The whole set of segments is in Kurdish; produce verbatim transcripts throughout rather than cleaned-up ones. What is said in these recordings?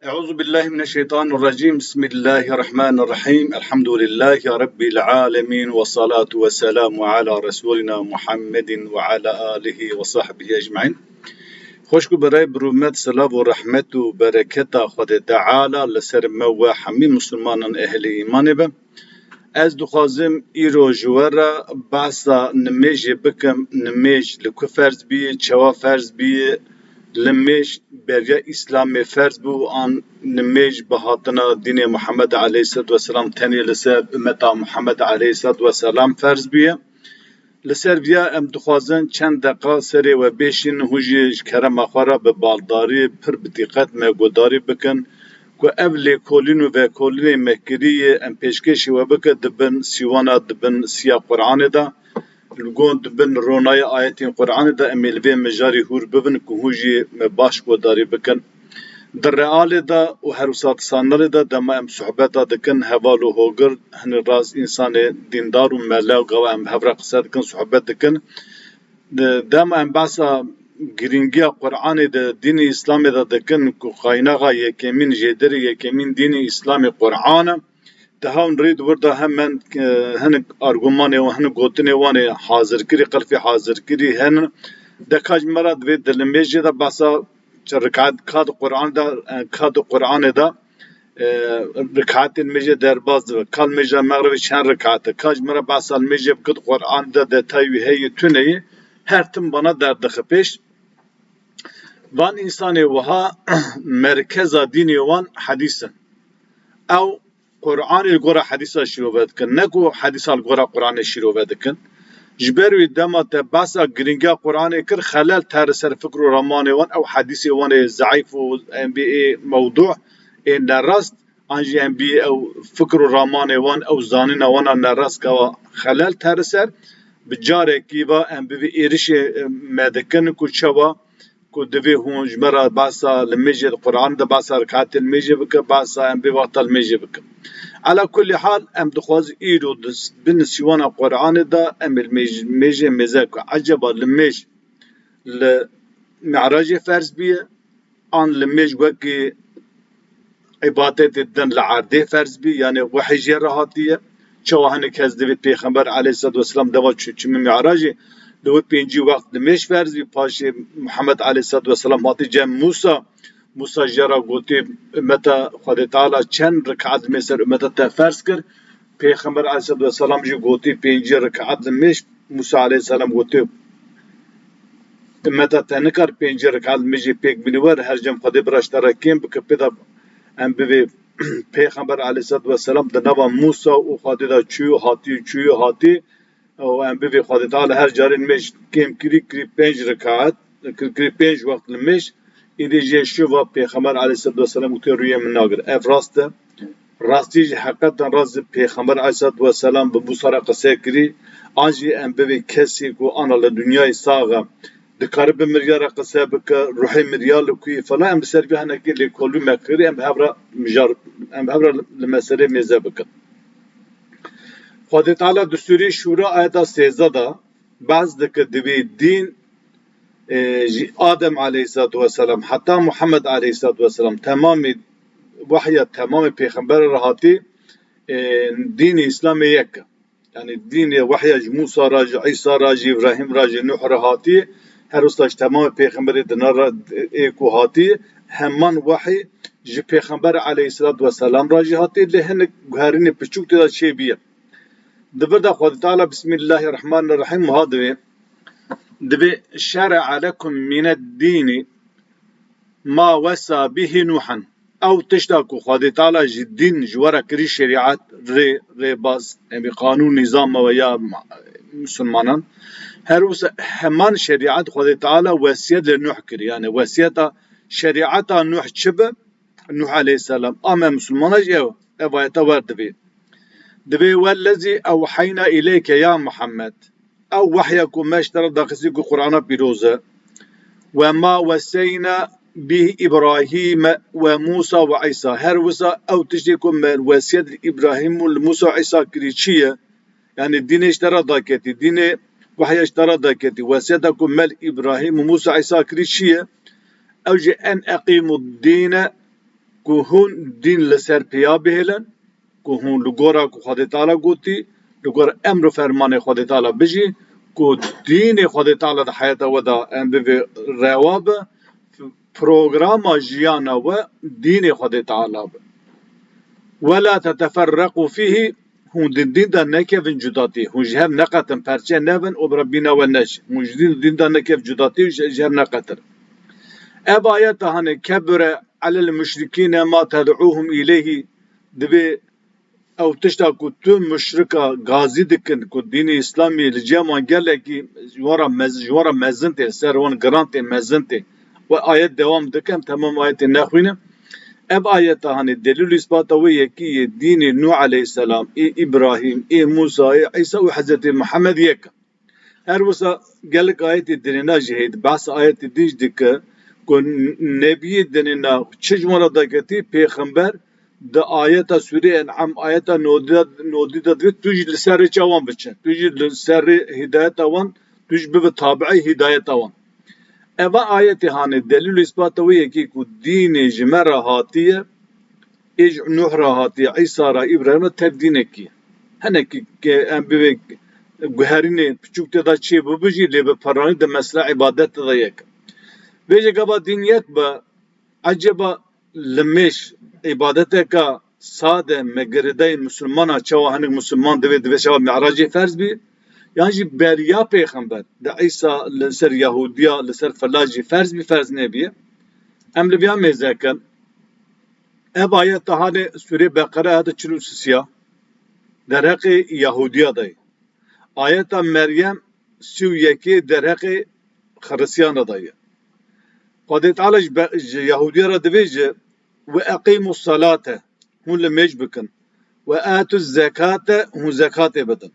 أعوذ بالله من الشيطان الرجيم. بسم الله الرحمن الرحيم. الحمد لله رب العالمين. والصلاة والسلام على رسولنا محمد وعلى آله وصحبه أجمعين. Xweşk û berê bi rûmet, silav û rehmet û bereketa Xwedê Teala li ser me we hemî Musulmanan ehlê îmanê be. Ez dixwazim îro ji we re behsa nimêjê bikim, nimêj li ku ferz bî, çawa ferz bî, limêj beriya Îslamê ferz bû an nimêj bi hatina dînê Muhammed aleyhisselatu vesselam tenê li ser ummeta Muhammed aleyhisselatu vesselam ferz bûye. Li ser viya em dixwazin çend deqa serê we bêşîn, hûn jî ji kerema xwe re bi baldarî, pir bi dîqet me guhdarî bikin ku ev lêkolîn û vekolînê me kirî ye, em pêşkêşî we bike di bin sîwana, di bin siya Quranê de, li gon di bin ronayê ayetên Quranê de, em ê li vê mijarî hûr bibin ku hûn jî me baş guhdarî bikin. Di realê de û her wisa di sanalê de dema em sohbeta dikin, heval û hogir, hinî rast însanê dîndar û mele û gava em bi hev re qise dikin, sohbet dikin. Di-, dema em behsa girîngiya Quranê di dînê Îslamê de dikin ku qaynaxa yekemîn, jêderê yekemîn dînê Îslamê Quran e. Di hewn rê di wir de hemen, e, hinek argumanê û hinek gotinê wan ê hazirkirî, qilfê hazirkirî hene. De ka ji me re divê di limêjê de behsa çi rikaet ka di Quran de, e, ka di Quranê de, e, rikaetên mêjê derbas dibe. Ka limêja mexribê çend rikaet e. Ka ji me re behsa limêjê bike di Quran de detay wî heye, tune ye. Her tim bana derdixe pêş. Van însanê wiha merkeza dînê wan hedîs in. Ew Quranê li gora hedîsa şîrove dikin. Ne ku hedîsa li gora Quranê şîrove dikin. Ji ber wî dema te behsa girîngiya Quranê kir, xelel te li ser fikr û ramanê wan, ew hedîsê wan ê zeîf û em bê ê mewdû ê nerast, an jî em bê ew fikr û ramanê wan, ew zanîna wan a nerast ka xelel te li ser, bi carekî ve em bivê êrişê me dikin ku çawa ku divê hûn ji me re behsa limêjê di Quran de, behsa rikaetê limêjê bike, behsa em bê wexta limêjê bikin. Ala kulî hal, em dixwazin îro di s-, bin sîwana Quranê de em ê limêj-, limêjê mêze ku eceba limêj li Mi'racê ferz bûye, an limêj wekî îbadetê din li erdê ferz bî, yanî wehî jê re hatiye. Çawa hinek kes divê Pêxember aleyhisselatu vesselam dema çû çimî Mi'racê, li wê pêncî wext limêj ferz bî, paşê Muhammed aleyhisselatu vesselam hatî cem Mûsa. Mûsa jê re gotî, ummeta Xwedê Teala çend rikaet limêj ser ummeta te ferz kir? Pêxember aleyhisselatu vesselam jî gotî pêncî rikaet limêj. Mûsa aleyhisselam gotî, ummeta te nikar pêncî rikaet limêjê pêk bîne we, her cem Xwedê bira ji te re kêm bike. Pê de em bivê Pêxember aleyhisselatu vesselam di nava Mûsa û Xwedê de çûyî hatî, çûyî hatî. Û em bivê Xwedê Teala her carê nimêj kêm kirî, kirî pênc rekaet, kir-, kirî pênc wext nimêj, îdî jê şiva Pêxember aleyhisselatu vesselam gotê, rûyê min nagir. Ev rast e. Rastî jî heqetan rast jî Pêxember aleyhisselatu vesselam bi Mûsa re qise kirî. An jî em bivê kesê ku ana li dinyayê sax e, dikare bi mirya re qise bike, ruhê mirya li ku yî falan, em li ser vê hinekî lêkolî me kirî, em bi hev re mijar, em bi hev re li meselê mêze bikin. Xwedê Teala di Sûrê Şûra ayeta sêzdeh de behs dike, divê dîn, e, ji Adem aleyhisselatu vesselam heta Muhammed aleyhisselatu vesselam temamê wehya temamê pêxemberê re hatî, e, dînê Îslamê yek e. Yanî dînê wehya ji Mûsa re, ji Îsa re, ji Îbrahîm re, ji Nuh re hatî, her wisa ji temamê pêxemberê dina re ê ku hatî, heman wehî ji Pêxember aleyhisselatu vesselam re jî hatî, lê hinek guherînê piçûk tê de çêbûye. Di vir de Xwedê Teala Bismillahirrahmanirrahîm wiha divê, divê, "Şere'a lekum mined dînî ma wesa bihi Nuhan." Ew tişta ku Xwedê Teala ji dîn ji we re kirî şerîet, rê, rêbaz, em ê qanûn nîzama we ya ma-, misilmanan. Her wisa heman şerîet Xwedê Teala wesiyet li Nuh kirî. Yanî wesiyeta, şerîeta Nuh çi bi? Nuh aleyhisselam. A me misilmana jî ew, ev ayeta wer divê. Divê, "Wellezî ewheyna ileyke ya Muhammed." Ew wehya ku me ji te re daxistî ku Qur'ana pîroz e. "We ma weseyna bih Îbrahîme we Mûsa we Îsa." Her wisa ew tiştê ku me wesiyet li Îbrahîm û li Mûsa û Îsa kirî çi ye? Yanî dînê ji te re daketî, dînê wehya ji te re daketî. Wesiyeta ku me li Îbrahîm û Mûsa Îsa kirî çi ye? Ew jî, "En eqîmud dîne ku hûn dîn li ser pêya bihêlin, ku hûn li gora ku Xwedê Teala gotî, li gora emr û fermanê Xwedê Teala bijî, ku dînê Xwedê Teala di heyata we de em bivê rewa be, programa jiyana we dînê Xwedê Teala be. "Wela teteferreqû fîhî", hûn di dîn de nekevin cudatî, hûn ji hev neqetin, perçe nebin û bi re bîna we neçin. Hûn ji dîn, dîn de nekevin cudatî û ji, ji hev neqetin. Ev ayeta hanê "kebure alel muşrikîne ma ted'ûhum îleyhî", divê ew tişta ku tu muşrika gazî dikin, ku dînê Îslamî li cem wan gelekî ji wan re mez-, ji wan re mezin tê, ser wan giran tê, mezin tê. We ayet dewam dikin, temam ayetê nexwîne. Ev ayeta hanê delîl û îsbata wê yekî yê dînê Nûh aleyhisselam, ê Îbrahîm, ê Mûsa, ê Îsa û Hezretê Mihemed yek e. Her wisa gelek ayetê dinêna jî heye, behsa ayetê din jî dike ku n-, nebiyê dinêna çi ji wan re daketî, pêxember di ayeta Sûrê En'am, ayeta nodî de, nodî de divê tu jî li ser rêça wan biçe. Tu jî li ser rê hîdayeta wan, tu jî bibe tabi'ê hîdayeta wan. Eva ayetê hanê delîl û îsbata wê yekê ku dînê ji me re hatiye, ê ji Nuh re hatiye, Îsa re, Îbrahîm re, tev dînekî ye. Hinekî ke em bivê guherînê piçûk tê de çê bibe jî, lê bi piranî di mesela îbadet de yek e. Vêje gava dîn yek be, eceba limêj îbadeteka sade, me girêdayî misilmana, çawa hinek misilman divê, divê çawa Mi'racê ferz bî, yan jî beriya pêxember, di Îsa li ser Yahûdiya, li ser filan jî ferz bî, ferz nebî. Em li vêya mêze kin. Ev ayet hanê Sûrê Beqere ayeta çil û sisiya, derheqê Yahûdiya de ye. Ayeta Meryem sî û yekê derheqê Xiristiyana de ye. Xwedê Teala ji be-, ji Yahûdiya re divêje, "Ve eqîmus salate", hûn limêj bikin. "Ve atuz zekate", hûn zekatê bidin.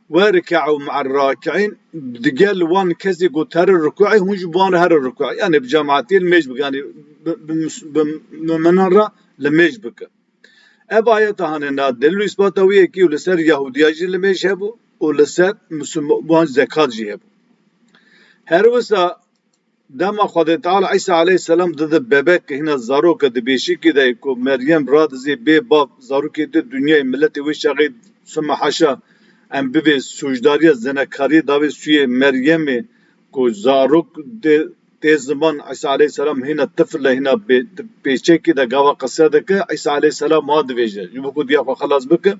"Werke'u me'er raki'in", digel wan kesê ku here rukû'ê, hûn jî bi wan re here rukû'ê. Yanî bi cemaetê limêj bikin, yanî bi, bi, bi muminan re limêj bikin. Ev ayeta hanê na delîl û îsbata wê yekî û li ser Yahûdiya jî limêj hebû û li ser Misilman zekat jî hebû. Her wisa dema Xwedê Teala Îsa aleyhisselam dide bebek, hîna zarok e, di bêşikî de ye ku Meryem radizê bê bav, zarokê di dinyayê, miletê wê çaxê sima haşa em bibê sûcdarîya zinakariyê davê sûyê Meryemê ku zarok dê tê ziman Îsa aleyhisselam hîna tifl e, hîna bê-, pêçekî de gava qise dike, Îsa aleyhisselam wa divêje, ji bo ku diya xwe xelas bike,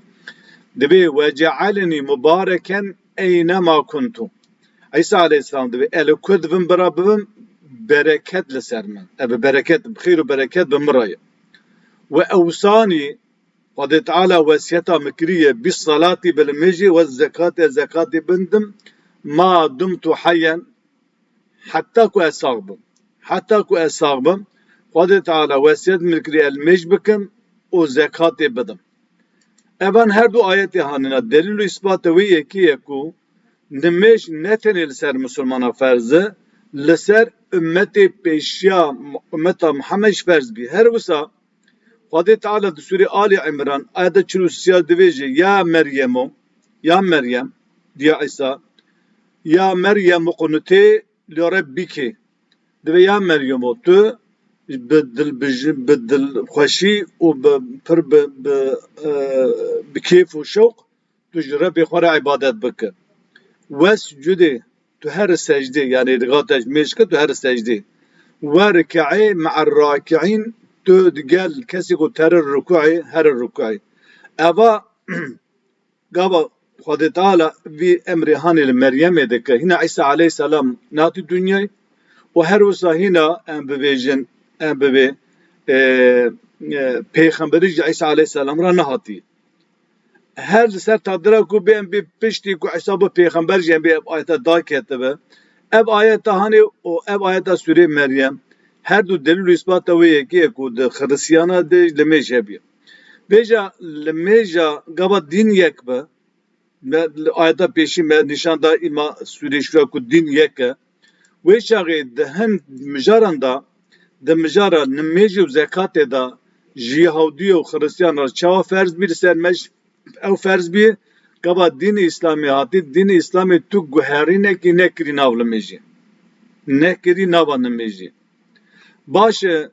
divê, "Ve cealeni mubareken eynema kuntu." Îsa aleyhisselam divê, "Ez li ku dibim bira bibim, bereket li ser min. Ev bi bereket, bi xêr û bereket bi min re ye." "Ve ewsani", Xwedê Teala wesiyeta min kiriye, "bis salatî", bi limêjê, "ve zekatê", zekatê bindim, "ma dumtu hayyen", heta ku ez sax bim. Heta ku ez sax bim, Xwedê Teala wesiyet min kiriye, ez limêj bikim û zekatê bidim. Evan her du ayetê hanina delîl û îsbata wê yekê ye ku nimêj ne tenê li ser misilmana ferz e, li ser ummetê pêşiya, ummeta Mihemed jî ferz bî. Her wisa Xwedê Teala di Sûrê Alî Îmran, ayeta çil û sê ya divêje, "Ya Meryemo, ya Meryem", diya Îsa, "Ya Meryem, uqnutê li Rebbike." Divê, "Ya Meryemo, tu bi dil, bi ji-, bi dilxweşî û bi, pir bi, bi, e, bi kêf û şewq tu ji Rebbê xwe re îbadet bike. Wescudê, tu here secdê, yanî riga te ji mêj ke, tu here secdê. Werke'ê me'er raki'în, tu digel kesê ku tere rukû'ê, here rukû'ê." Eva gava Xwedê Teala vî emrê hanê li Meryemê dike. Hîna Îsa aleyhisselam nehatiye dinyayê û her wisa hîna em bibêjin, em bibê, e, e, pêxemberî ji Îsa aleyhisselam re nehatiye. Her li ser tadira ku bê em bê piştî ku Îsa bû pêxember jî em bê ev ayeta daketibe. Ev ayeta hanê û ev ayeta Sûrê Meryem her du delîl û îsbata wê yekê ye ku di Xiristiyana de limêj hebî. Vêja limêja gava dîn yek be, me, ayeta pêşî me nîşan da îma Sûrê Şûra ku dîn yek e. Wê çaxê di hin mijaran de, di mijara nimêjê û zekatê de ji Yahûdiyê û Xiristiyana re çawa ferz bî, li ser me jî ew ferz bî, gava dînê Îslamê hatî, dînê Îslamê tu guherînekî nekirî nav limêjê. Nekirî nava nimêjê. Baş e,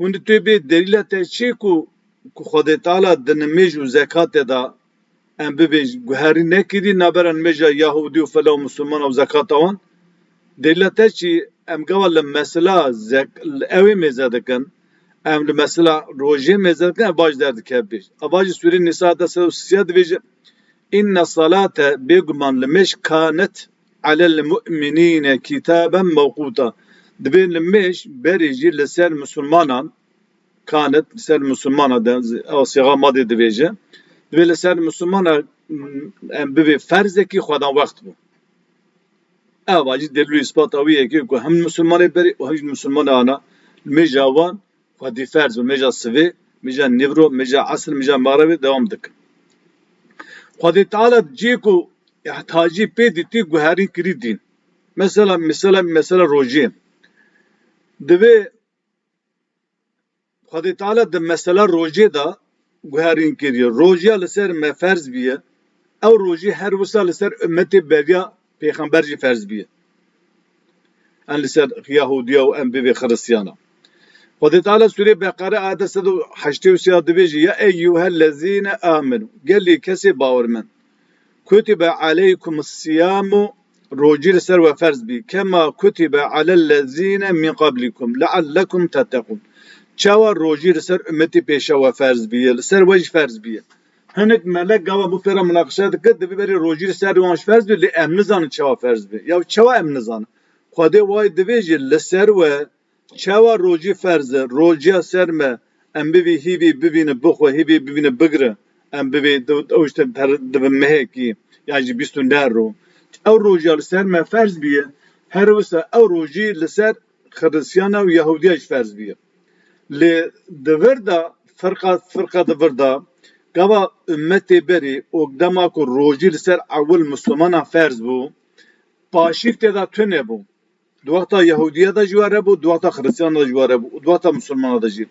Hûn dê tu bê delîla te çi ku, ku Xwedê Teala di nimêj û zekatê de em bibêj guherî nekirî navbera nimêja Yahûdî û fela û Misilmana û zekata wan? Delîla te çi? Em gava li mesela zek-, li ewê mêze dikin, em li mesela rojê mêze dikin, ev baş derdikeve pêş. Eva jî Sûrê Nîsa de sed û sî dibêje, Inne salate, bêguman limêj, kanet alel mu'minîne kitaben mewqûta. Dibê limêj berê jî li ser misilmanan, kanet li ser misilmana de, ew sêxa madê dibêje. Dibê li ser misilmana, em bibê ferzekî xwedan wext bû. Eva jî delîl û îspata wî yekê ku hem misilmanê berê û hem jî misilmanê ana limêja wan xwedî ferz bû, mêja sivê, mêja nîvro, mêja esr, mêja mexribê dewam dikin. Xwedê Teala cihê ku ihtacî pê dîtî guherîn kirî dîn. Mesela, mesela, mesela rojiyê. Divê Xwedê Teala di mesela rojiyê de guherîn kiriye. Rojiya li ser me ferz biye. Ew rojî her wisa li ser ummetê beriya pêxember jî ferz biye. Em li ser Yahudiya û em bibê Xiristiyana. Xwedê Teala Sûrê Beqere ayeta sed û heştê û sê dibêje, Ya eyyuhellezîne amenu, gelî kesê bawermend. Kutibe aleykumus siyamu, rojî li ser we ferz bî. Kema kutibe alellezîne min qablikum, leallekum tettekûn. Çawa rojî li ser ummetê pêşa we ferz bîye, li ser we jî ferz bîye. Hinek melek gava bû pêra munaqişe dike, divê berê rojî li ser wan jî ferz bî, lê em nizanin çawa ferz bî. Ya çawa em nizanin? Xwedê wayê divê jî li ser we çawa rojî ferz e, rojiya ser me, em bivî hîvî bivînin bixwe, hîvî bivînin bigire, em bivî ew işte dibi mehekî, yan jî bîst û neh ro. Ew rojiya li ser me ferz bîye, her wisa ew rojî li ser Xiristiyana û Yahudiya jî ferz bîye. Lê di vir de, firqa, firqa di vir de, gava ummetê berî û dema ku rojî li ser ewil Mislimanan ferz bû, paşîv tê de tune bû. Di wexta Yahudiya de jî were bû, di wexta Xiristiyana de jî were bû û di wexta Misilmana de jî.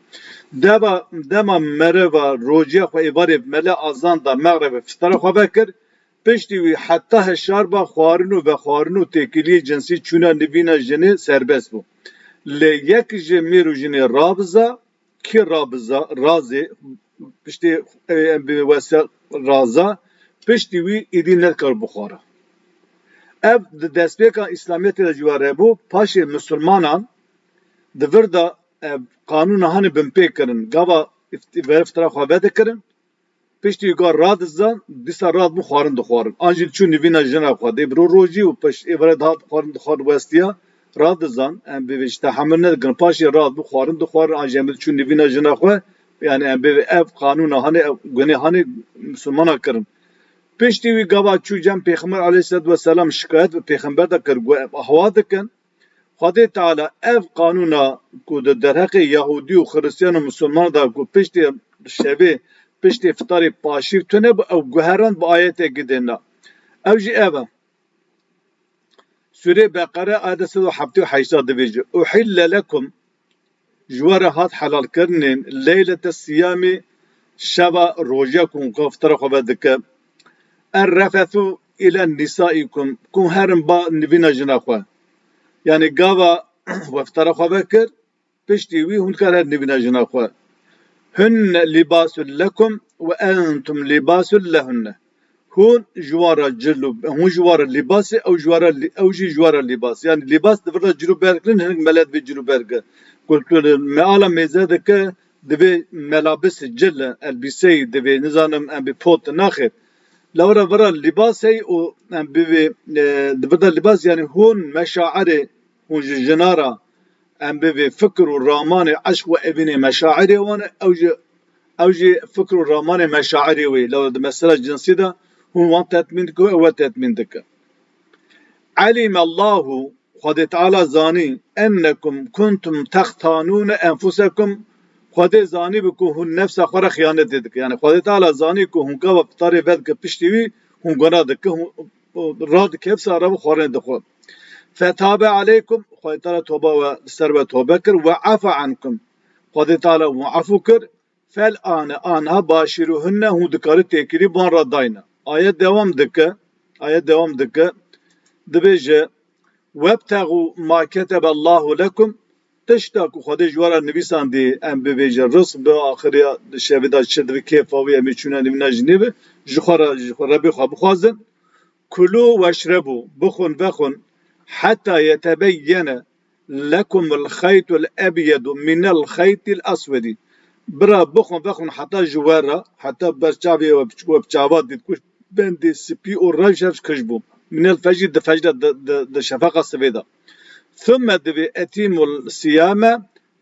Dema, dema meriva rojiya xwe êvarê mele azan da, mexrebe fitara xwe vekir, piştî wî heta heşar ba xwarin û vexwarin û têkiliyê cinsî, çûna nivîna jinê serbest bû. Lê yek ji mêr û jinê rabiza, kî rabiza, razê, piştî, e, em bi wese raza, piştî wî êdî nedikar bixwara. Ev di destpêka Îslamiyetê de jî were bû, paşê Misilmanan di vir de, e, qanûna hanê binpê kirin. Gava îft-, vere fitara xwe vedikirin, piştî wî gar radizan, dîsa radibû xwarin dixwarin. An jî diçû nivîna jina xwe, dê biro rojî û pişt êvara dihat xwarin dixwarin westiya, radizan, em bê vê ji tehemil nedikin. Paşê radibû xwarin dixwarin, an jî em diçû nivîna jina xwe, yani em bê vê ev qanûna hanê, ev gunê hanê Misilmana kirin. Piştî wî gava çû cem Pêxember aleyhisselatu vesselam şikayet bi Pêxember de kir, got, em ahwa dikin. Xwedê Teala ev qanûna ku di derheqê Yahûdî û Xiristiyan û Misilman de ku piştê şevê, piştê fitarê paşîv tune bû, ew guherand bi ayetekî dê na. Ew jî ev e. Sûrê Beqere ayet sed û heftê û heşt dibêje, Uhille lekum, ji we re hat helalkirinên, leylete siyamî, şeva rojiya ku hûn ka fitara xwe vedike, Er-refesu ile nisaikum, ku herin ba nivîna jina xwe. Yani gava we fitara xwe vekir, piştî wî hûn dikar her nivîna jina xwe. Hunne libasul lekum ve entum libasul lehunne. Hûn ji wan re cil û, hûn ji wan re lîbas e, ew ji wan re lî-, ew jî ji wan re lîbas. Yani lîbas di vir de cil û ber kirin, hinek melet vê cil û ber ke. Ku tu li meala mêze dike, divê melabis cil, elbîseyî divê, nizanim em bê pot naxêt. Lewra vira lîbas hey û em bivê, e, di vir de lîbas, yani hûn meşairê, hûn ji jina re em bivê fikir û ramanê eşq û evînê meşairê wan e, ew jî, ew jî fikir û ramanê meşairê wê. Lewra di mesela cinsî de hûn wan tetmîn dike û ew we tetmîn dike. Elîme Allahu, Xwedê Teala zanî, ennekum kuntum textanûne enfusekum, Xwedê zanî bi ku hûn nefsa xwe re xiyanetê dike. Yani Xwedê Teala zanî ku hûn gava fitarê vedike piştî wî hûn guna dike, hûn radike, hepsa re bi xwarinê dixwe. Fetabe aleykum, Xwedê Teala toba we, li ser we tobe kir, ve afa ankum. Xwedê Teala hûn efû kir, Fel ane, anha başîruhunne, hûn dikarî têkilî ban re dayne. Ayet dewam dike, ayet dewam dike, dibêje, Webtexû ma keteballahu lekum, tişta ku Xwedê ji we re nivîsandî, em bivêjin rizq bi axiriya şevê de çi dibe, kêfa wî, em ê çûna nîvîna jinê bi, ji xwe re, ji xwe Rebê xwe bixwazin. Kulû weşrebû, bixwin, vexwin, heta yetebeyyene lekumul xeytul ebyedu minel xeytil eswedî. Bira bixwin, vexwin heta ji we re, heta ber çavê we bi çava dît ku bendê spî û reş reş kij bû. Minel fecrî, di fecr de, di, di, di şefeqa sivê de. Thumme divê etîmul siyame,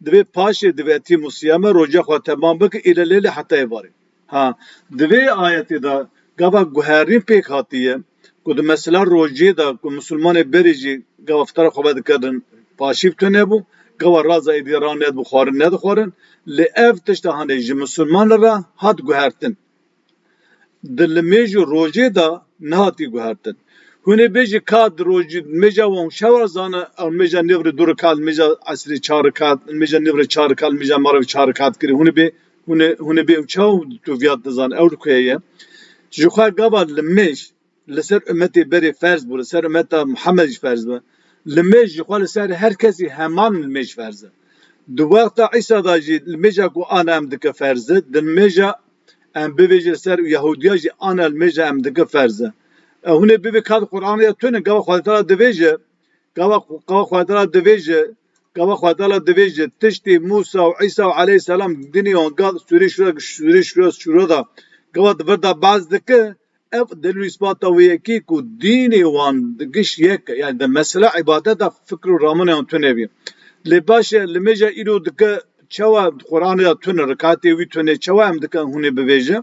divê paşê divê etîmul siyame, roja xwe temam bike, île lêlê heta êvarê. Ha, di vê ayetê de gava guherîn pêk hatiye, ku di mesela rojê de ku misilmanê berê jî gava fitara xwe vedikirin, paşî bi tune bû, gava raza êdî ranedibû xwarin nedixwarin, lê ev tişta hanê ji misilman re hat guhertin. Di limêj û rojê de nehatî guhertin. Hûn ê bêjî ka di rojî, limêja wan şewa zane, ew limêja nêv re du rekat, limêja esrê çar rekat, limêja nêv re çar rekat, limêja merivê çar rekat kirî. Hûn ê bê, hûn ê, hûn ê bê ew çawa tu viya dizan, ew li ku ye? Ji xwe gava limêj li ser ummetê berê ferz bû, li ser ummeta Muhammed jî ferz bû. Limêj ji xwe li ser her kesî heman limêj ferz e. Di wexta Îsa de jî limêja ku ana em dike ferz e, di limêja em bivêjin li ser Yehudiya jî ana limêja em dike ferz e. E, hûn ê bibê ka di Qur'anê de tune, gava Xwedê Teala divêje, gava, gava Xwedê Teala divêje, gava Xwedê Teala divêje, tiştê Mûsa û Îsa û aleyhisselam dinê wan gat sûrê şûra, sûrê şûra, şûra da, gava di vir da behs dike, ev delîl û îsbata wê yekê ku dînê wan di giş yek e. Yani di mesela îbadet de fikr û ramona wan tune bî. Lê baş e, limêja îro dike çawa Qur'anê de tune, rikatê wî tune, çawa em dikin hûn ê bivêje?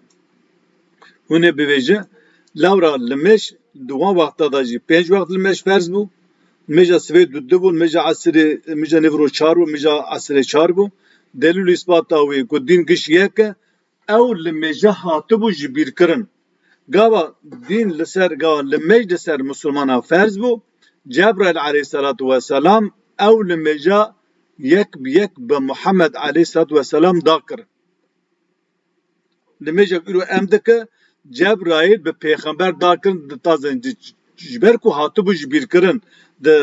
Hûn ê bivêje, lewra limêj di wan wexta de jî pênc wext limêj ferz bû. Limêja sibê du du bû, limêja esirê, limêja nêvro çar bû, limêja esirê çar bû. Delîl û îsbata wê ku dîn giş yek e, ew limêje hatibû ji bîr kirin. Gava dîn li ser, gava limêj li ser misilmana ferz bû, Cebraîl aleyhisselatu vesselam ew limêja yek bi yek bi Muhammed aleyhisselatu vesselam da kirin. Limêjek îro em dike, Cebraîl bi pêxember da kirin, di taze, di, ji ber ku hatibû ji bîr kirin, di,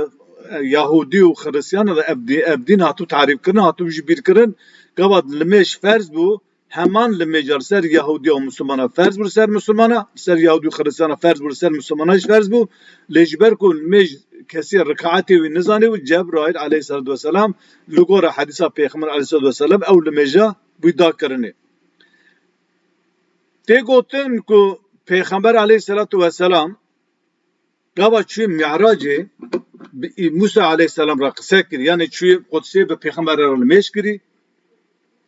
e, Yahûdî û Xiristiyana de ev dî-, ev dîn hatibû tarîf kirin, hatibû ji bîr kirin, gava limêj ferz bû, heman limêja li ser Yahûdiya û Misilmana ferz bû, li ser Misilmana, li ser Yahûdî û Xiristiyana ferz bû, li ser Misilmana jî ferz bû. Lê ji ber ku limêj kesî rikaetê wî nizanî û Cebraîl aleyhisselatu vesselam li gora hedîsa Pêxember aleyhisselatu vesselam ew limêja wî da kirinê. Tê gotin ku Pêxember aleyhisselatu vesselam gava çûyê Mi'racê bi Mûsa aleyhisselam re qise kir, yanî çûyê Qudsê bi Pêxember re limêj kirî,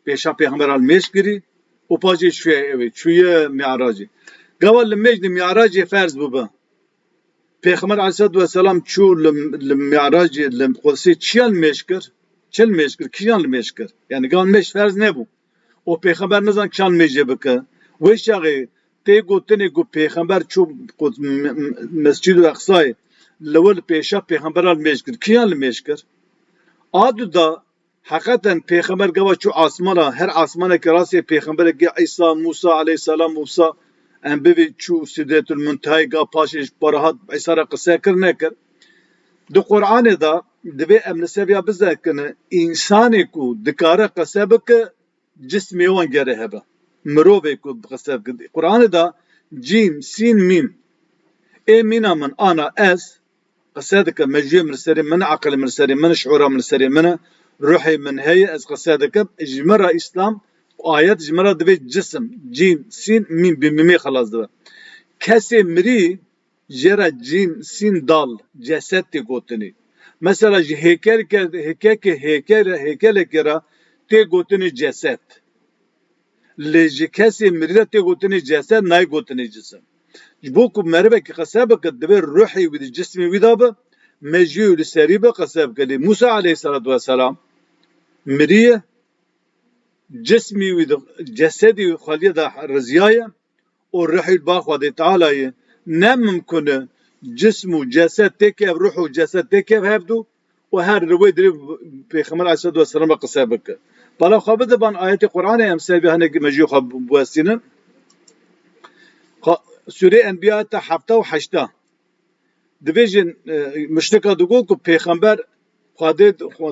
pêşa Pêxember re limêj kirî û paşê çûye ew ê, çûye Mi'racê. Gava limêj li Mi'racê ferz bûbe. Pêxember aleyhisselatu vesselam çû li, li Mi'racê, li Qudsê çiyan limêj kir? Çi limêj kir? Kîjan limêj kir? Yanî gava limêj ferz nebû. û pêxember nizan kîjan limêjê bike. Wê çaxê tê gotinê ku pêxember çû qut-, m-, m-, Mescîdul Eqsayê li wir pêşa pêxembera limêj kir. Kîjan limêj kir? A du da heqeten pêxember gava çû asmana, her asmanekî rastê pêxemberekî Îsa, Mûsa aleyhisselam, Mûsa em bivê çû Sidretul Muntehayê ga paşê ji para hat Îsa re qise kir nekir. Di Qur'anê de divê em li seviya bizekine, însanê ku dikare qise bike, cismê wan gere hebe. Mirovê ku bi qise dike. Qur'anê de cîm, sîn, mîm. Ê mîna min ana ez, qise dike, mejiyê min li serê min, aqilê min li serê min, şiûra min li serê min, ruhê min heye, ez qise dikim. Ji min re Îslam, ayet ji min re divê cisim, cîm, sîn, mîm, bi mîmê xelas dibe. Kesê mirî, jê re cîm, sîn, dal, ceset tê gotinê. Mesela ji hêkelke-, hêkeke-, hêkel-, hêkelekê re tê gotinê ceset. Lê ji kesê mirî re tê gotinê ceset, nayê gotinê cisim. Ji bo ku merivekî qise bike, divê ruhê wî di cismê wî de be, mejiyê wî li serî be, qise bike. Lê Mûsa aleyhisselatu vesselam mirî ye, cismê wî di, cesedê wî xweliyê de riziyaye, û ruhî li ba Xwedê Teala ye. Ne mimkun e cism û ceset têkev, ruh û ceset têkev hevdu û her li wê dirê Pêxember aleyhisselatu vesselam re qise bike. Bala xwe bide ban ayetê Qur'anê em ser vê hinekî mejiyê xwe biwestînin. Xwe-, Sûrê Enbiya te hefta û heşta. Divêjin, e, muşrika digot ku Pêxember Xwedê,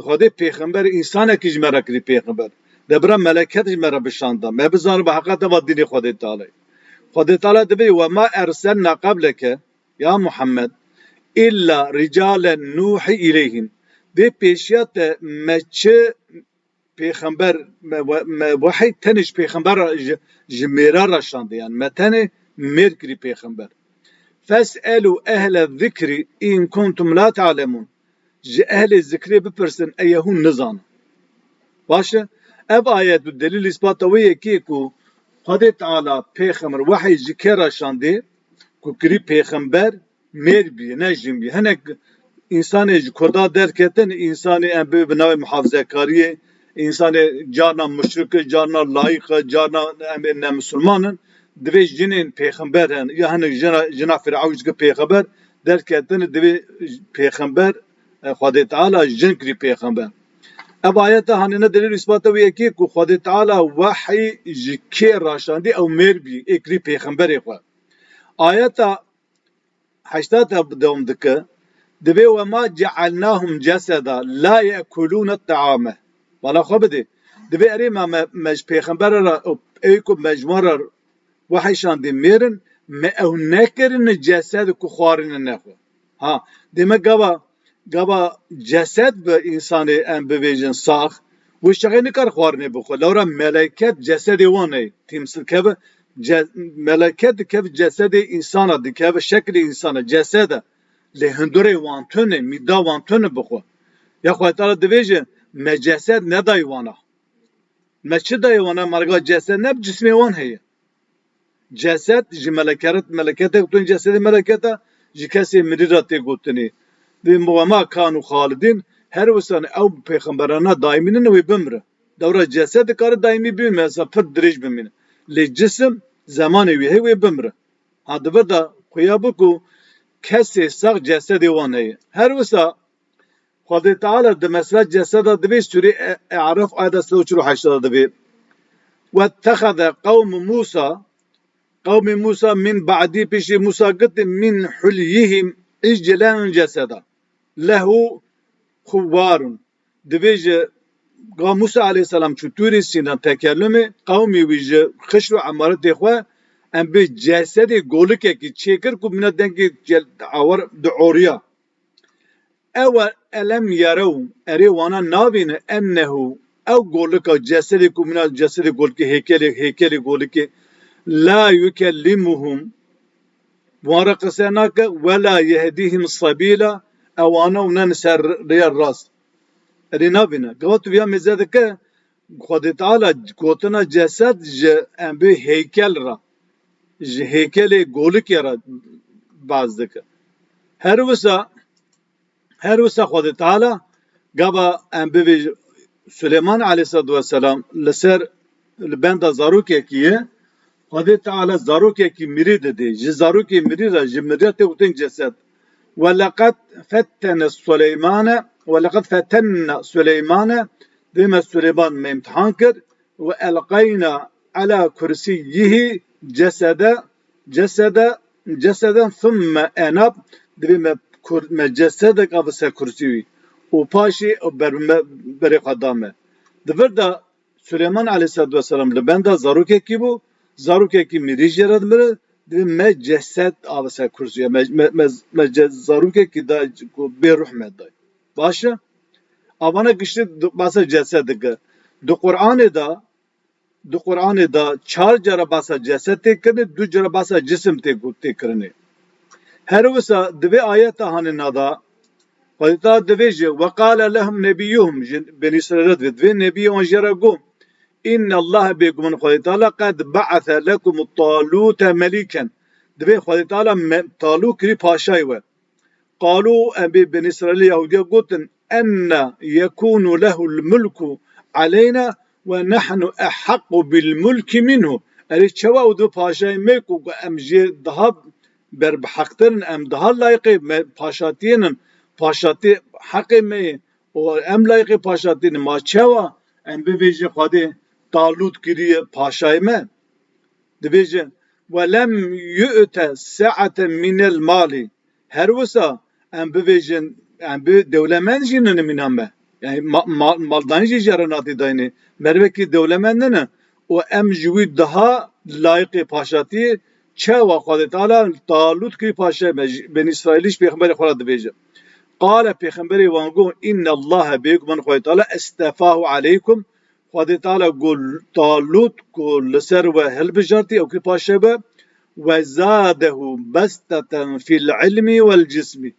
Xwedê pêxember, însanekî ji me re kirî pêxember. De bira meleket ji me re bişanda. Me bizaniba heqeta va dînê Xwedê Teala. Xwedê Teala dibê, "Ve ma erselna qableke, ya Muhammed, illa ricalen nuhi ileyhim." Dê pêşiya te me çi pêxember, me we-, me wehî tenê ji pêxember re, ji, ji mêra re şandê. Yani me tenê mêr kirî pêxember. "Fes'elu ehle zikri in kuntum la ta'lemun." Ji ehlê zikrê bipirsin, eye hûn nizanin. Baş e? Ev ayet û delîl îspata wê yekê ku Xwedê Teala pêxember wehî ji kê re şandê, ku kirî pêxember mêr bî, ne jin bî. Hinek însanê ji Kurda derketin, însanê em bi, bi navê muhafizekariyê, însanê carna muşrik e, carna layîq e, carna em ê ne misilman in. Divê jinên pêxember hene, ya hinek jina, jina Fîrewn jî pêxember derketin, divê pêxember, e, Xwedê Teala jin kirî pêxember. Ev ayeta hanîne delîl îspata wê yekê ku Xwedê Teala wehî ji kê raşandî ew mêr bî, ê kirî pêxemberê xwe. Ayeta heşta de dewam dike. Divê, "Ve ma cealnahum ceseda la yekulûne taame." Bala xwe bidê. Divê erê me, me, me ji pêxembere re, ewê ku me ji wan re wehî şandî mêr in, me ew nekirine cesed ku xwarine nexwe. Ha, dê me gava, gava cesed bi însanê em bivêjin sax, wê çaxê nikar xwarinê bixwe. Lewra meleket cesedê wan heye, tîmsil keve, ce-, meleket dikeve cesedê însana, dikeve şeklê însana, cesed e. Lê hundurê wan tune, mîda wan tune bixwe. Ya Xwedê Teala divêje, me cesed nedayî wana. Me çi dayê wana? Merga cesed ne, bi cismê wan heye. Cesed ji meleket, meleketek tune, cesedê meleketa ji kesê mirî re tê gotinê. Dê, "Ve ma kanu xalidîn", her wisa ew pêxemberana daîmî ne, wê bimre. Dewra cesed dikare daîmî bimîne, mesela pir dirêj bimîne. Lê cisim zemanê wî heye, wê bimre. Ha, di vir de xuya bû ku kesê sax cesedê wan heye. Her wisa Xwedê Teala di mesela ceseda divê, sûrê E-, E'raf ayeta sed û çil û heşt de divê. "Wettexeze qewmu Musa", qewmê Musa, "min ba'dî", piştî Musa, "gitin min hulyihim iclen ceseda lehu xuwarun." Divê ji ga Musa aleyhisselam çû Tûrê Sîna tekellumê, qewmê wî ji xişt û emaretê xwe em bi cesedê golikekî çêkir ku mîna dengê cel-, awar dioriya. Ew e, elem yerew, erê wana nabîne, ennehu, ew golika cesedê ku mîna cesedê golikê, hêkelê, hêkelê golikê, la yukellimuhum, wan re qise nake, we la yehdihim sebîla, ewana û ne li ser rêya rast. Erê nabîne. Gava tu viya mêze dike, Xwedê Teala gotina cesed ji em bê heykel re, ji heykelê golikê re behs dike. Her wisa, her wisa Xwedê Teala gava em bivê Suleyman aleyhisselatu vesselam li ser, li benda zarokekî ye, Xwedê Teala zarokekî mirî didê. Ji zarokê mirî re, ji mirî re tê gotin cesed. Ve leqed fettene Suleymane, ve leqed fettenne Suleymane, dê me Suleyman me îmtihan kir, ve elqeyna ala kursiyyihi cesede, cesede, ceseden thumme enab, divê me kur-, me cesedek ave ser kursî wî. Û paşê ber-, me, berê xwe da me. Di vir de Suleyman aleyhisselatu vesselam li benda zarokekî bû, zarokekî mirî jê re dimire, divê me cesed ave ser kursî, me, me, me, me ce-, zarokekî da ku bê ruh me day. Baş e? Avana giştî di-, behsa cesed dike. Di Qur'anê de, di Qur'anê de çar cara behsa cesed tê kirinê, du cara behsa cisim tê gu-, tê kirinê. Her wisa di vê ayeta hanê nada, Xwedê Teala divêje, "Ve qale lehum nebiyyuhum", ji Benî Îsraîlê divê, divê nebiyê wan jê re got, "Inne Allahe, bêguman Xwedê Teala, qed be'ese lekum Talûte melîken." Divê Xwedê Teala me-, Talût kirî paşayê we. Qalû, em bê Benî Îsraîlê Yahûdiya gotin, "Enne yekûnu lehul mulku aleyna ve nehnu ehaqqu bil mulki minhu." Erê çawa ew di paşayê me ku, ku em jê daha berbiheqtir in, em daha layqê me paşatiyê nin, paşatî heqê me ye û em layqê paşatiyê nin. Ma çawa em bivêjin Xwedê Talût kiriye paşayê me? Dibêje, "Ve lem yu'te sa'eten minel mali." Her wisa em bivêjin, Em bi dewlemend jî nine mîna me. Yani ma-, ma-, maldanî jî jere natî dayne. Mervekî dewlemend nine. Û em ji wî daha layiqê paşatiyê çawa Xwedê Teala Talût kî paşa me, ji Benî Îsraîlî ji pêxemberê xwe re dibêje. Qale pêxemberê wan got, "Inne Allahe bêguman Xwedê Teala estefahu aleykum." Xwedê Teala got Talût ku li ser we hilbijartî ew kî paşa be, "Ve zadehu bestaten fil ilmi vel cismi."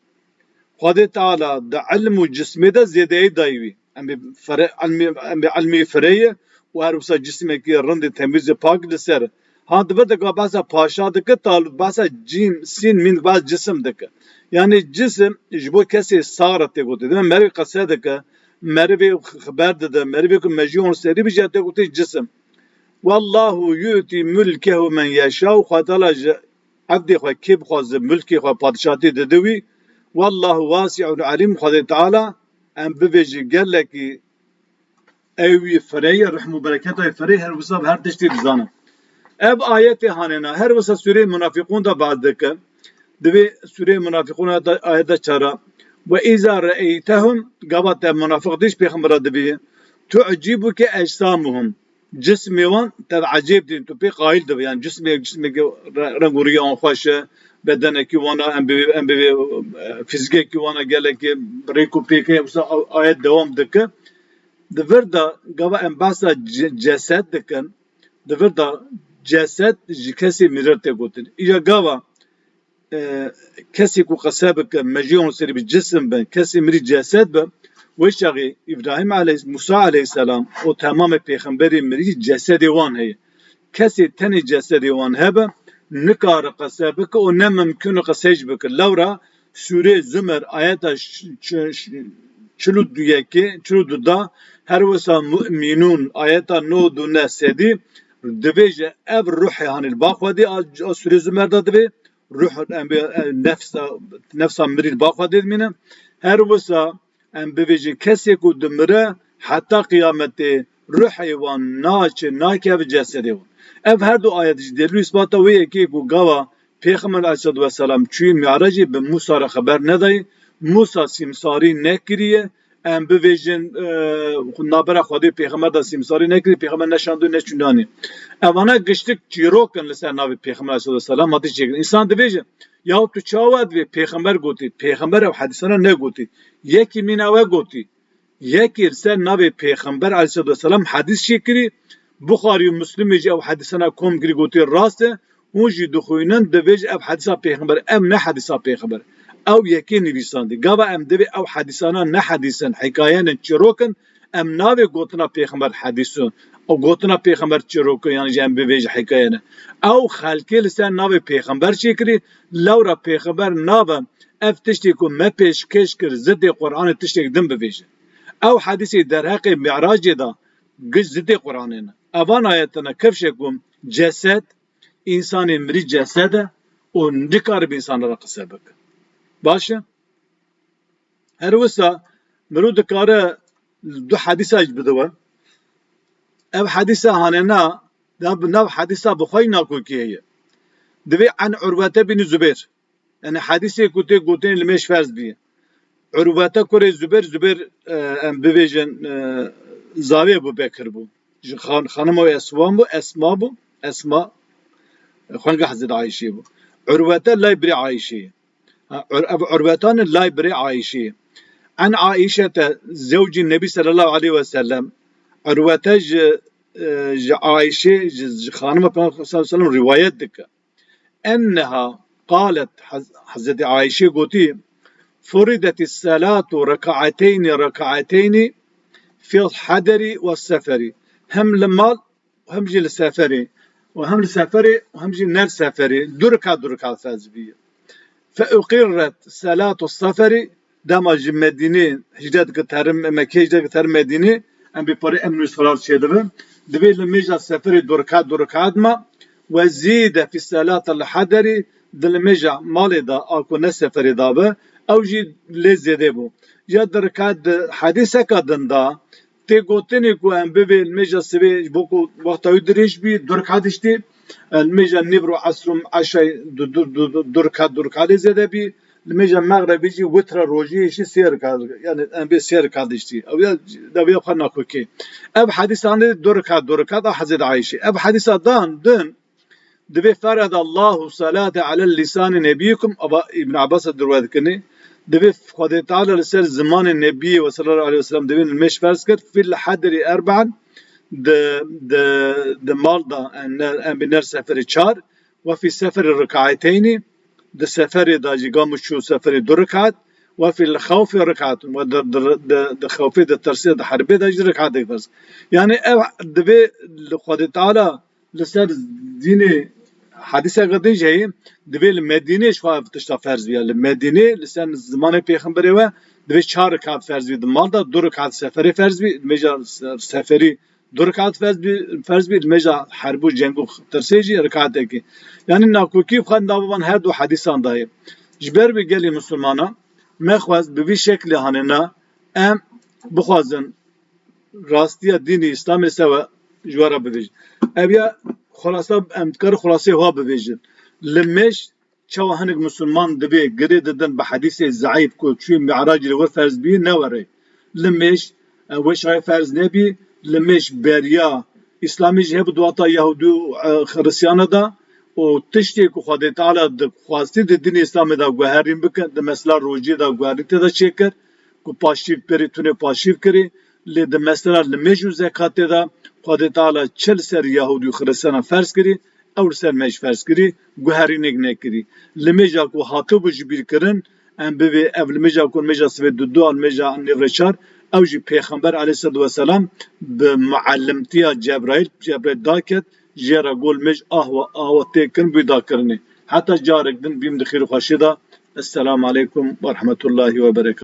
Xwedê Teala di ilm û cismê de zêdeyî dayî wî. Em bê fere-, ilmê, em bê ilmê firê ye û her wisa cismekî rindê temîz û pak li ser. Ha, di vir de ka behsa paşa dike, Talût behsa cîm, sîn, mîn, behs cisim dike. Yani cisim ji bo kesê sax re tê gotin. Dime merivê qese dike, merivê xeber dide, merivê ku mejiyê wan serî bi jî tê gotin cisim. Wallahu yu'ti mulkehu men yeşâ, Xwedê Teala ji evdê xwe kê bixwaze mulkê xwe, padişatî dide wî. Wallahu wasi'un alim, Xwedê Teala em bibêjin gelekî ew wî firê ye, rihm û bereketa wî firê, her wisa bi her tiştî dizane. Ev ayetê hanêna, her wisa sûreyê Munafiqûn de behs dike. Divê sûreyê Munafiqûn ayeta, ayeta çara. "Ve iza re'eytehum", gava te munafiq dîş pêxembera dibî. "Tu'cibuke ecsamuhum." Cismê wan te ecêb dîn, tu pê qayil dibe. Yani cismê, cismekî re-, reng û rîya wan xweş e, bedenekî wana, em bivê, em bivê, e, fîzîkekî wana gelekî rêk û pêk e, wisa a-, ayet dewam dike. Di vir de gava em behsa ce-, ceset dikin, di vir de ceset ji kesê mirir tê gotin. Îja gava, e, kesê ku qese bike, mejiyê wan serî bi cisim bin, kesê mirî ceset be, wê çaxê Îbrahîm aleyh-, Musa aleyhisselam û temamê pêxemberê mirî cesedê wan heye. Kesê tenê cesedê wan hebe, nikare qese bike û ne mimkun e qese jî bike. Lewra Sûrê Zumer ayeta ş-, ş-, ş-, çil û du yekê, çil û du da, her wisa Mu'minûn ayeta nod û neh sedî dibêje ev ruhê hanê li ba Xwedê a, a Sûrê Zumer de divê, ruh, em bê, e, nefsa, nefsa mirî li ba Xwedê dimîne. Her wisa em bibêjin kesê ku dimire heta qiyametê ruhê wan naçe, nakeve cesedê wan. Ev her du ayet jî delîl û îsbata wê yekê ku gava Pêxember aleyhisselatu vesselam çûyî Mi'racê bi Musa re xeber nedayî. Musa sîmsarî nekiriye. Em bivêjin, e, navbera Xwedê pêxember de sîmsarî nekirî, pêxember ne şandiyo ne çûnanî. Evana giştik çîrok in li ser navê Pêxember aleyhisselatu vesselam hatî çêkirin. Însan dibêje, yahu tu çawa divê pêxember gotî? Pêxember ew hedîsana negotî. Yekî mîna we gotî. Yekî li ser navê Pêxember aleyhisselatu vesselam hedîs çêkirî, Buxarî û Muslimê jî ew hedîsana kom kirî, gotî rast e, hûn jî dixwînin, divêj ev hedîsa Pêxember, ev ne hedîsa Pêxember. Ew yekê nivîsandî. Gava em divê ew hedîsana ne hedîs in, hikayen in, çîrok in, em navê gotina Pêxember hedîs in. Ew gotina Pêxember çîrok in, yan jî em bivêjin hikayen in. Ew xelkê li ser navê Pêxember çêkirî, lewra Pêxember nabe ev tiştê ku me pêşkêş kir, zidê Qur'anê tiştek din bivêje. Ew hedîsê derheqê Mi'racê de giş zidê Qur'anê ne. Evan ayetine kifşe ku ceset, însanê mirî ceset e û nikaribe însanê re qise bike. Baş e? Her wisa mirov dikare du hedîsa jî bide we. Ev hedîsa hanena, da bi nav hedîsa bi xwe jî nakokî heye. Divê en Urwete bin Zubêr. Yani hedîsê ku tê gotinê li mêj ferz bî. Urwete kurê Zubêr, Zubêr, e, em bivêjin, e, zavê Ebu Bekir bû. Ji xan-, xanima wê Eswan bû, Esma bû, Esma, e, xwenga Hezreti Ayşê bû. Urwete lay birê Ayşê. Ha, Ur-, ev Urwetane lay birê Ayşê. En Aişete zewcî Nebî sallallahu aleyhi ve sellem. Urwete ji, e, ji Ayşê, ji, ji xanima Peyxember sallallahu aleyhi ve sellem rîwayet dike. Enneha qalet, Haz-, Hezretî Ayşê gotî, "Furidetis salatu rekaeteyni rekaeteyni fil haderi ve seferi." Hem li mal, hem jî li seferê, û hem li seferê, û hem jî ne li seferê, du rekat, du rekat ferz bî. Fe uqirret salatu seferi, dema ji Medînê hicret dike terim, Mekkê hicret dike terim Medînê, em bi parê emn û istiqrar çêdibe. Divê li mêja seferê du rekat, du rekat ma, we zîde fî salatil haderi, di li mêja malê de, a ku ne seferê de be, ew jî lê zêde bû. Ya di rekat di hedîseka din de, tê gotinê ku em bivê li mêja sibê, ji bo ku wexta wî dirêj bî, du rekat hiştê, li mêja nîvro esr û eşay du, du, du, du, du rekat, du rekat lê zêde bî, Limêja mexrebî jî witra rojiyê jî sê rekat, yani em bê sê rekat diştî. Ew ya, ew ya xwe nakokê. Ev hedisan de du rekat, du rekat a Hezret Ayşe. Ev hedisa dan din, divê ferada Allahu salate ala lisanî nebiyyikum, ava Ibn Abbas dirwe dikini. Divê Xwedê Teala li ser zimanê Nebiyê ve sallallahu aleyhi ve sellem divê limêj ferz kir. Fil hedri erban, di, di, di mal da, en, en bi ner seferi çar, ve fî seferi rekaeteynî, di seferê de jî gam û çû seferê du rekat, ve fîl xewfê rekaetun, ve di, di, di, di xewfê, di tirsê, di herbê de jî rekatek ferz. Yani ev divê li Xwedê Teala li ser dînê hedîseke din jî heye, divê li Medînê ji xwe ev tişta ferz bîya. Li Medînê li ser zimanê Pêxemberê we divê çar rekat ferz bî di mal de, du rekat seferê ferz bî, mêja seferî du rekat ferz bî, ferz bî, mêja herb û ceng û tirsê jî rekatekê. Yani nakokî xwe nav van her du hedîsan de ye. Ji ber vê gelê misilmana me xwest bi vî şeklê hanê na em bixwazin rastiya dînê Îslamê sewe ji we re bibêjin. Ev ya xulasa, em dikarin xulasê wa bibêjin. Limêj çawa hinek misilman divê girê didin bi hedîsê zeîf ku çûyê Mi'racê li wir ferz bî, ne were. Limêj, e, weşayê ferz nebî, limêj beriya Îslamê jî hebû di wexta Yahûdî û, e, Xiristiyana de û tiştê ku Xwedê Teala dixwastî di dînê Îslamê de guherîn bikin, di mesela rojiyê de guherîn tê de çêkir, ku paştîv berî tune paştîv kirî, lê di mesela limêj û zekatê de Xwedê Teala çi li ser Yahûdî û Xiristiyana ferz kirî, ew li ser me jî ferz kirî, guherînek nekirî. Limêja ku hatibû ji bîr kirin, em bivê ev limêja ku limêja sivê dudu, limêja nêvre çar, ew jî Pêxember aleyhisselatu vesselam bi muallimtiya Cebraîl, Cebraîl daket, jê re got limêj ahwa, ahwa tê kirin, bû dakirinê. Heta carek din bîm di xêr û xweşiyê de. Esselamu aleykum ve rahmetullahi ve berekatuhu.